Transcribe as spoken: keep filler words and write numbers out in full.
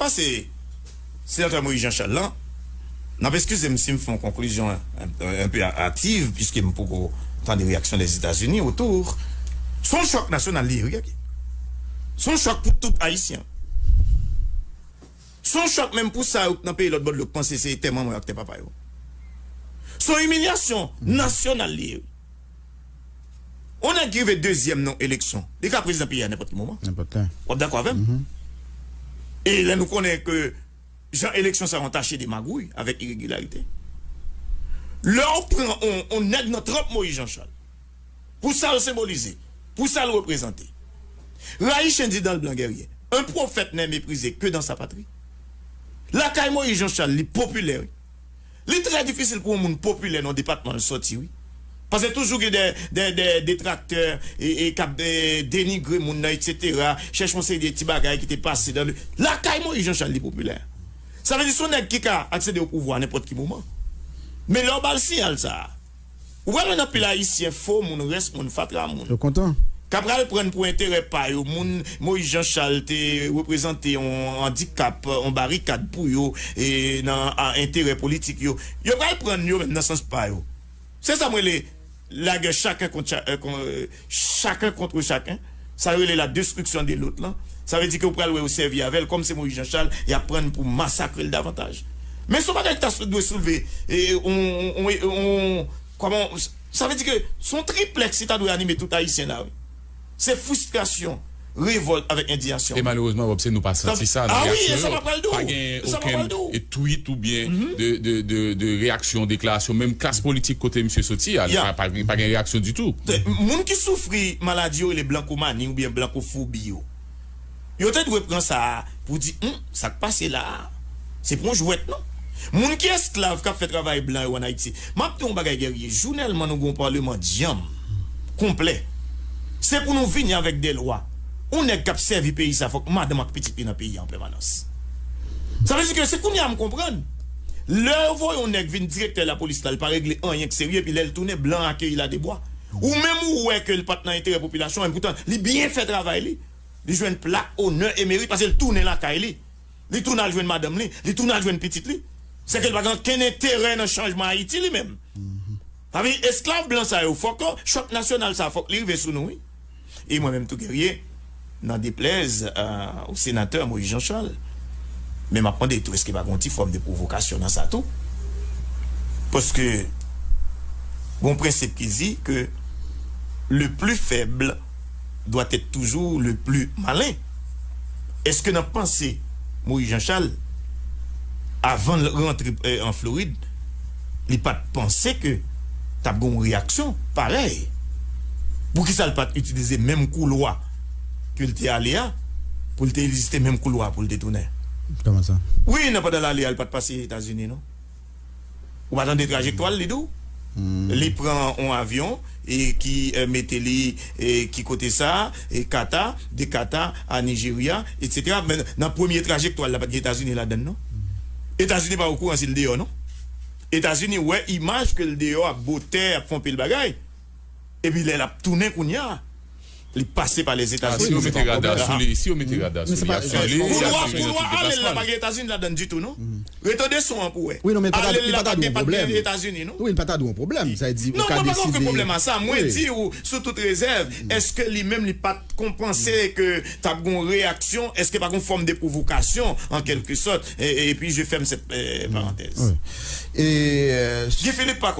Pase, Senatè Moïse Jean Charles lan, n ap eskize m si m fè yon konklizyon un, un peu hâtive, puisque m poko tande reyaksyon Lèzetazini otou. Se yon chòk nasyonal li ye, wi, gade. Se yon chòk pou tout Ayisyen. Se yon chòk menm pou sa yo k nan peyi lòt bò dlo k panse se tè manman yo ak tè papa yo. Se yon imilyasyon nasyonal li ye, wi. Yon nèg ki rive dezyèm nan yon eleksyon, li ka prezidan peyi a nenpòt ki moman. Nenpòt lè. W ap dakò avè m? E lè nou konnen ke jan eleksyon sa yo antache de magouy avèk iregilarite, lè w pran yon, yon nèg nan tranp Moïse Jean Charles, pou sa l senbolize, pou sa l reprezante, Rayi chen di dan l blan gèrye, un prophète n'est méprisé que dans sa patrie. Lakay Moïse Jean Charles, li popilè, wi. Li trè difisil pou yon moun popilè nan depatman l sòti, wi. Paske toujou gen de, de, de detraktè e, e k ap, e, denigre moun nan, etsetera. Chèche yon seri de ti bagay ki te pase dan le. Lakay Moïse Jean Charles, li popilè. Sa vle di se yon nèg ki ka aksede o pouvwa nenpòt ki moman. Men lè w ba l siyal sa a, ou pral wè nan pil Ayisyen, fo moun, rès moun, fatra moun, yo kontan, k ap pral pran pou enterè pa yo, moun Moïse Jean Charles te reprezante yon andikap, yon barikad pou yo, e nan a, enterè politik yo. Yo pral pran yo menm nan sans pa yo. Se sa m rele lagè chacun contre cha-, euh, con-, euh, chacun contre chacun. Sa yo rele la destruction de l'autre lan. Sa vle di ke ou pral wè yo sèvi avè l, kòm se Moïse Jean Charles, y ap pran pou masakre l davantaj. Men se yon bagay ki ta sou-, dwe soulve, e, on, on, on, on, kòman, sa vle di ke se yon triplèks ki ta dwe anime tout Ayisyen la, wi. Se fristrasyon, revòlt avèk endiyasyon. E malerezman, Bob, se nou pa santi sa nan reyaksyon yo. Pa gen okenn tweet oubyen de, de, de, de reyaksyon, deklarasyon, menm klas politik kote misye soti a, pa, pa, pa gen reyaksyon ditou. Moun ki soufri maladi yo rele blankomani oubyen blankofobi yo, yo te dwe pran sa a pou di, hum, sa k pase la a, se pa yon jwèt non. Moun ki esklav k ap fè travay blan yo ann Ayiti. M ap di yon bagay, Guerrier, jounèlman nou gen yon palman dyanm, konplè. Se pou nou vini avèk de lwa. Yon nèg k ap sèvi peyi sa, fòk madanm ak pitit li nan peyi a an pèmanans. Sa vle di ke se kounye a m konprann. Lè yo voye yon nèg vin direktè lapolis la, li pa regle anyen k serye, epi lè l tounen, blan akeyi l a de bwa. Ou menm ou wè ke l pa t nan enterè popilasyon an, epoutan, li byen fè travay li. Li jwenn plak onè e merit paske l tounen lakay li. Li tounen al jwenn madanm li, li tounen al jwenn pitit li. Sèke l pa gen okenn enterè nan chanjman Ayiti li menm. Sa vle di esklav blan sa yo, fòk chòk nasyonal sa, fòk li rive sou nou, wi. E mwen menm tou, Guerrier, nan deplèz, euh, o senatè Moïse Jean Charles, men m ap mande tou, èske pa gen yon ti fòm de pwovokasyon nan sa tou? Paske gen yon prensip ki di ke le plus faible doit être toujours le plus malin. Èske nan panse Moïse Jean Charles, avan l rantre, eh, an Florid, li pa t panse ke t ap gen yon reyaksyon parèy? Poukisa l pa t itilize menm koulwa ke l te ale a, pou l te itilize menm koulwa pou l te tounen? Kòman sa? Wi, nan pandan l ale a, l pa t pase Etazini, non? Ou pa tande trajektwa l, li di w? Li pran yon avyon e ki, eh, mete li, eh, ki kote sa, e Kata, de Kata a Nijerya, etsetera. Men nan premye trajektwa l la, pa t gen Etazini ladan l, non. Etazini pa okouran si l deyò, non. Etazini wè imaj ke l deyò ap botè, ap fè yon pil bagay. Epi lè l ap tounen kounye a, li pase pa Lèzetazini. Si yo mete rada sou li, si yo mete rada sou li, y ap swiv li, y ap swiv li nan tout deplasman. Koulwa, koulwa ale l la pa gen Etazini ladan l ditou, non. Rete de son an pou wè. Wi, non, men l pa ta, ale l la pa gen, pa t gen Etazini, non. Wi, l pa ta dwe yon pwoblèm. Sa vle di, ou ka deside. Non, mwen pa gen okenn pwoblèm a sa. Mwen di w, sou tout rezèv, èske li menm li pa t konn panse ke t ap gen yon reyaksyon, èske pa gen yon fòm de pwovokasyon, an kèlke sòt? E, e, epi je ferme cette, eh, parenthèse. Wi. E, euh, Guy Philippe pa konn